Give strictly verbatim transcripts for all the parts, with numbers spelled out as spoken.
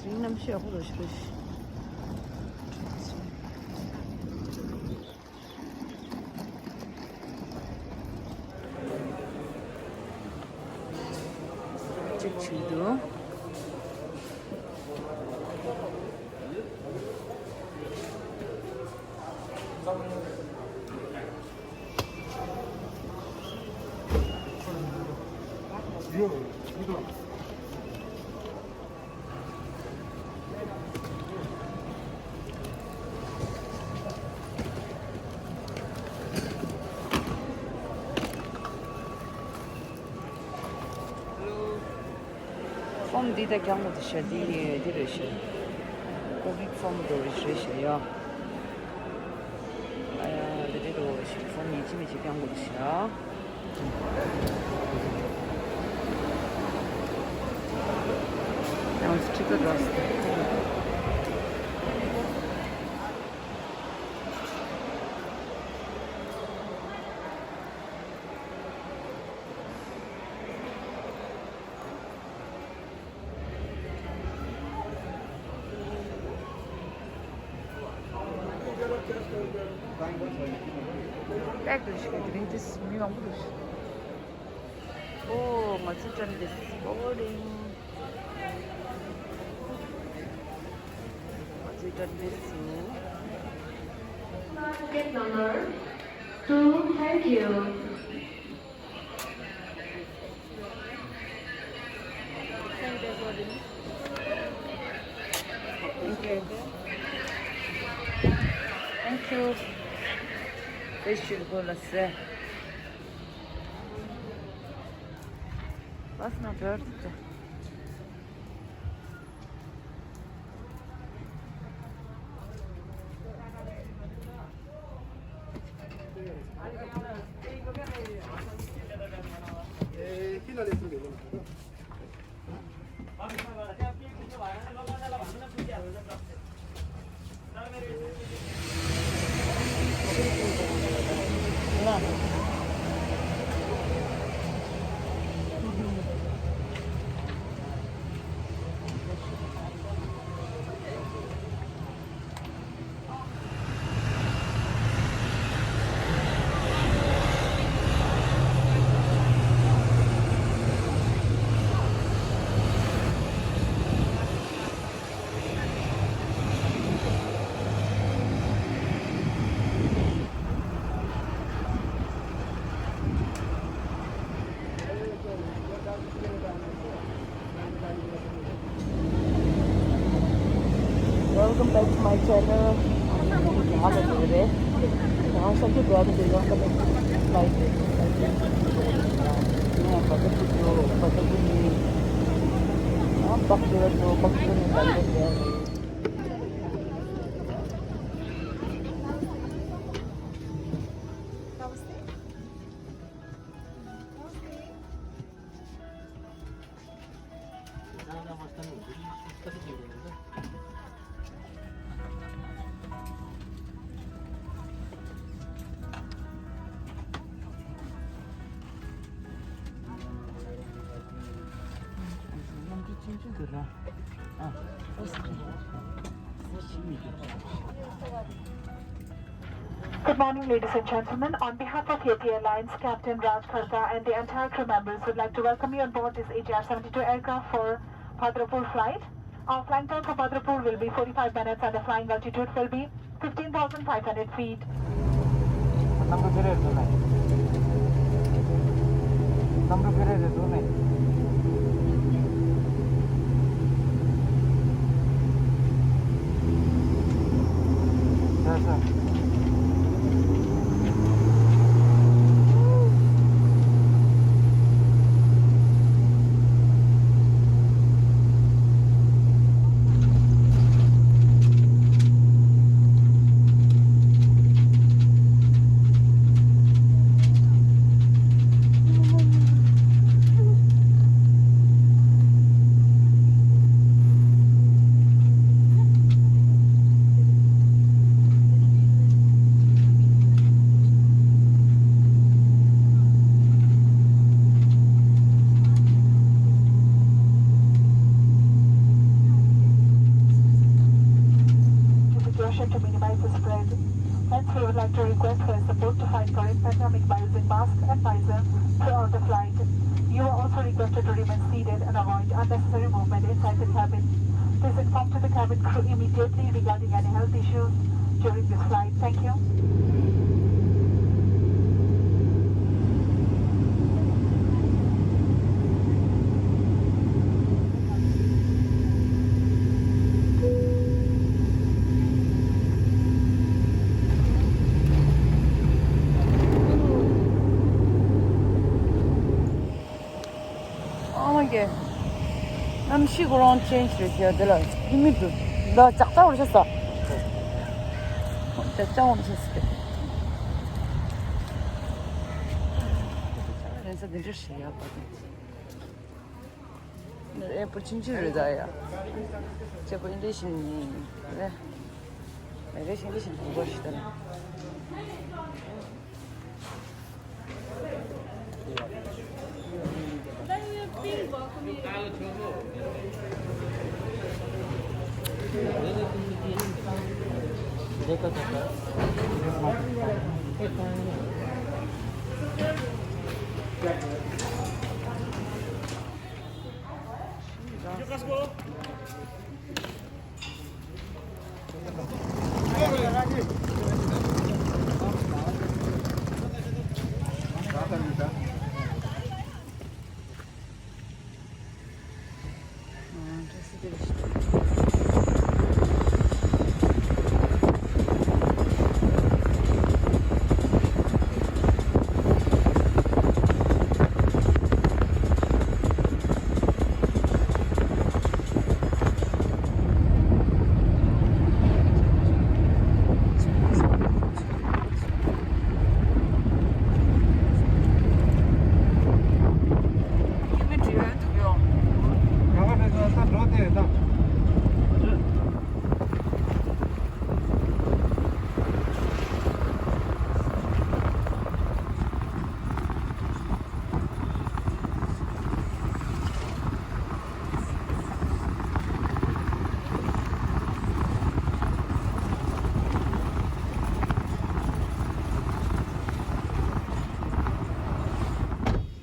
རིང་རྣམ་ཤེས་ཡག་པོ་རེད་ཤག་གཅིག་བྱས་འདུག་ཕོམ་འདི་ད་རྒྱག་དགོས་འདུག་ཤག་འདི་འདི་རེད་ཤག་ཀོ་བིཌ་ཕོམ་འདྲ་བོ་རེད་ཤག་ཡ། ཨ་ཡ་འདི་འདྲ་འདྲ་བོ་ཞིག་ཕོམ་ཡིན་གཅིག་མིན་གཅིག་རྒྱག་དགོས་འདུག་ཤག་ཡང་ཅི་ད་འདྲ་སོང་། པེག་རེད་ཤག་དེ་རིང་ཏོག་ཙམ་མི་མང་པོ་འདུག་ཤག་ཨོ་ང་ཚོ་ཊེན་ཌེ་སི་བྷོར་ཌིང་། ང་ཚོ་ཊེན་ཌེ་སི་སོང་། Ticket number two, thank you. Thank you. Thank you. Please should go, let's say. Bus number. Welcome back to my channel. ང་ལ་འགྲོ་གི་རེད། ང་ཤར་རྒྱུ་འགྲོ་ཡ་དེ་ཡོང་གི་མེད། ཕ་ལའི་ཊི་རེད། ཕ་ལའི་ཊི་རེད། ང་བ་ད་ཅིག་འགྲོ་བ་ད་ཅིག་ནི། ང་བག་ཅིག་ལ་འགྲོ་བག་ཅིག་ནི་ད་འགྲོ་གི་རེད། Good morning, ladies and gentlemen. On behalf of Yeti Airlines, Captain Raj Kharka and the entire crew members would like to welcome you on board this A T R seventy-two aircraft for Bhadrapur flight. Our flying time for Bhadrapur will be forty-five minutes and the flying altitude will be fifteen thousand five hundred feet. Due to caution to minimize the spread, hence we would like to request for support to fight current pandemic by using masks and visor throughout the flight. You are also requested to remain seated and avoid unnecessary movement inside the cabin. Please inform to the cabin crew immediately regarding any health issues during this flight. Thank you. ཨ་མ་གེ། གནམ་གཤིས་ཁོ་རང་ཅེན་ཇི་རེད་ཤག་དེ་ལ་ཧི་མི་ཌི་འདུག་ད་ལྕགས་ལྕགས་འོར་ཤ་ས། ལྕགས་ལྕགས་འོར་ཤ་ས་དེ། རེད་ས་དེ་འདྲ་ཞིག་ཡག་པ་དེ། ཨེ་པོ་ཆུང་ཆུང་རེད་ད་ཡ། ཅེ་པོ་ཨིན་ལིཤ་ནི་རེད། ཨེ་རེ་ཤིང་ལིཤ་ནི་གོ་གོ་ཞིག་ད་ལ།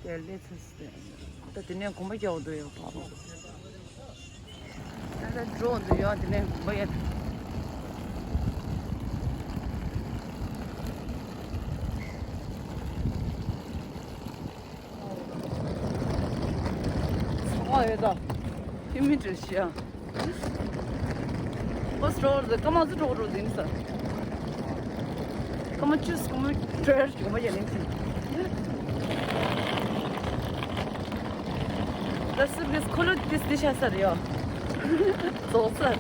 དེ་ལས་ཚ་སི་ད་དེ་ནས་གོམ་པ་རྒྱག་འདུག་ཡོད་པ། ད་ལྟ་འགྲོ་འདུག་ཡོད་དེ་ནས་གོམ་པ་ཡ། ཚང་མ་ཡོད་ད། ཧི་མི་ཌི་ཤི་ཡ། ཨོ་སི་ཊྲོ་རི་ཀ་མ་ཟུ་ཊྲོ་རོ་ཟིན་ས། ཀ་མ་ཅུས་ཀ་མ་ཊྲེར་ཀ་མ་ཡ་ལིན་ཟིན། ད་སུར་གིས་ཁོ་ལོ་ཏིས་ཏི་ཤ་ས་རེ་ཡོ། ཟོག་ས།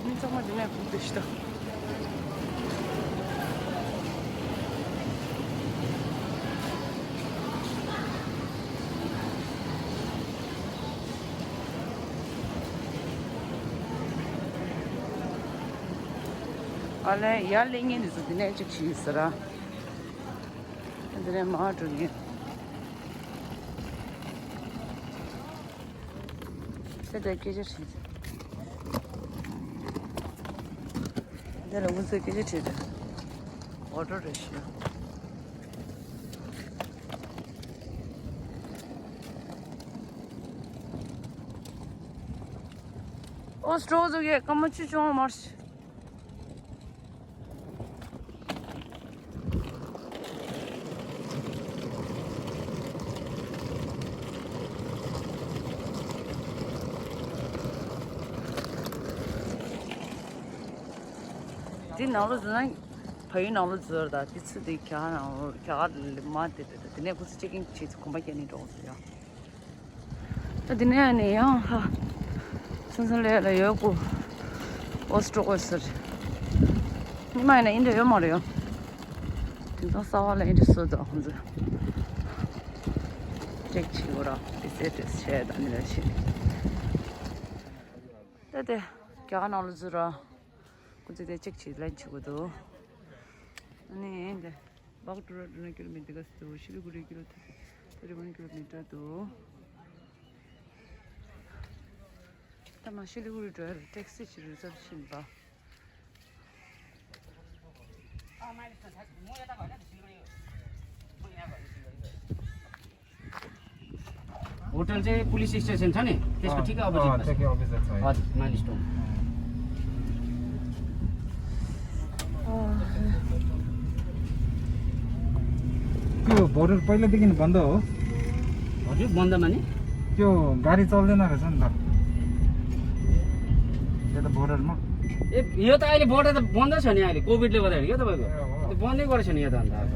མི་ཚང་མ་འདི་ནས་ཁུག་དེ་ཤི་ད། ཨ་ལས་ཡར་སླེབས་མཁན་དེ་ཚོ་དེ་ནས་གཅིག་བྱས་ཟེར་ར། དེ་ནས་མར་འགྲོ་མཁན། དེ་དེ་སྐད་ཆ་དྲིས། དེ་ལ་ང་ཚོས་སྐད་ཆ་དྲིས་ཏེ། ཨོ་ཊོ་རེད་ཤག་ཨོ་སྤྲོ་ཚོ་གས་སྐར་མ་བཅུ་བཅོ་ལྔ་མར། འདི་ནང་ལོགས་འཛུལ་ན། ཕ་ཡུལ་ནང་ལོགས་འཛུལ་བ་དང་། འདི་ཚུར་དེ་རྒྱ་གར་ནང་ལོགས། རྒྱ་གར་ལ་མར་དེ་དེ་དེ་ནས་ཁོ་ཚོ་ཅེག་ཨིན་བྱེད་ཚུལ་གོམ་པ་རྒྱག་ནས་འགྲོ་དགོས་ཡ། ད་འདི་ནས་ནི་ཡང་ཧ། ཚང་ཚང་ལས་ལ་ཡོད་གོ། ཨོ་སྤྲོ་ཨོ་ཟེར། ཉི་མ་ཡིན་ན་ཨིན་འདྲ་ཡོད་མ་རེད་ཡ། དེང་སང་གསར་པ་ལ་ཨིན་འདྲ་བཟོས་འདུག་ཁོང་ཚོས། ཅེག་བྱེད་དགོས་ར། དེ་སེ་ཏེ་སི་བྱས་དང་འདི་འདྲ་བྱེད། ད་དེ་རྒྱ་གར་ནང་ལ་འཛུལ་ར། ཁོང་ཚོས་དེ་ཅེག་བྱེད་ལན་བྱེད་དགོས་འདུག་ཨ་ནི་འདི། བག་ཏུ་ར་ཏུ་ན་ཀི་ལོ་མི་ཊར་ག་ཚོད་འདུག་ཤི་ལི་གུ་རི་ཀི་ལོ་ཐར་ཊི་ཝན་ཀི་ལོ་མི་ཊར་འདུག་ད་མ་ཤི་ལི་གུ་རི་འགྲོ་ཡ་ལ་ཊེག་སི་ཅིག་རི་ཛརབ་བྱིན་པ། होटल चाहिँ police station छ नि, त्यसको ठिकै अपोजिटमा छ। ठिकै अपोजिट छ है। हजुर, माइलस्टोन। त्यो बोर्डर पहिलादेखि बन्द हो। हजुर, बन्दमा नि? त्यो गाडी चल्दैन रहेछ नि त त्यता बोर्डरमा। ए, यो त अहिले बोर्डर त बन्द छ नि, अहिले कोभिडले गर्दाखेरि क्या तपाईँको। ए, हो। त्यो बन्दै गरेको छ नि यो त अन्त अब।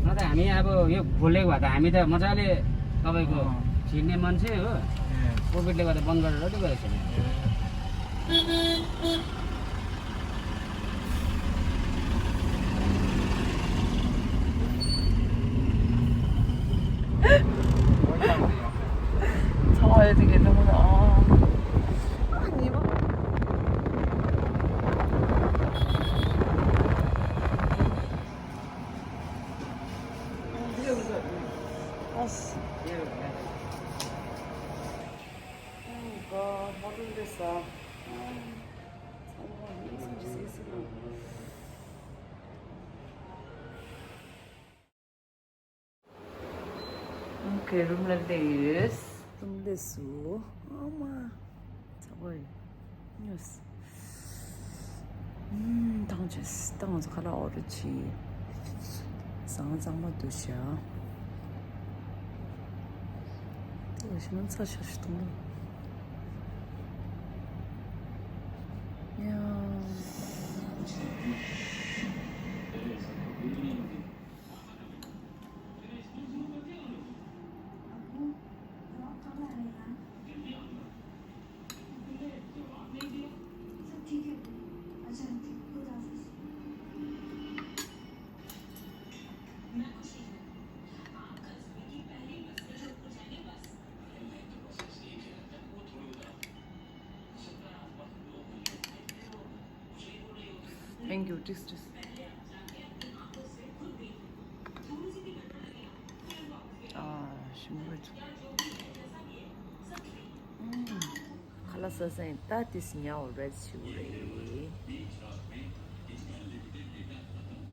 न त हामी अब यो खोलेको भए त हामी त मजाले तपाईँको अँ। छिर्ने मान्छे हो। ए। कोभिडले गर्दा बन्द गरेर त गएको छ नि। ए। ཚང་མ་ཡོད་དེ་གས་ལྟ་མོ་ན། ཨ། ཨ་ཉི་མ། ཨ་ས། ཨོ་མའི་གོཌ། ཧོ་ཊེལ་འདི་ས། ཚང་མ་ཡིན་ཚང་ཞིག་སེ་སེ་ལ། ཨོ་ཁེ། རུམ་ལ་སླེབས་ཡོད། རུམ་སླེབས་སོང་། ཨ་མ། ཚ་བ་ཡིན། ཉོས། ཨུམ། ཐང་ཆད། ད་ང་ཚོ་ཁ་ལག་ཨོ་ཌར་བྱས། ཟང་ཟང་མ་འདུག་ཤག་ད་ལ་ཤི་ན་ཚ་ཤག་ཤི་གཏོང་ལ། ཡ། Thank you. ཏིས་ཏིས། ཨ། ཞིམ་པོ་འདུག་ཨུམ། ཁ་ལག་ཟ་ས་ཡིན། ད་ཏིས་ཉའོ་རེད་ཞུ་རེད།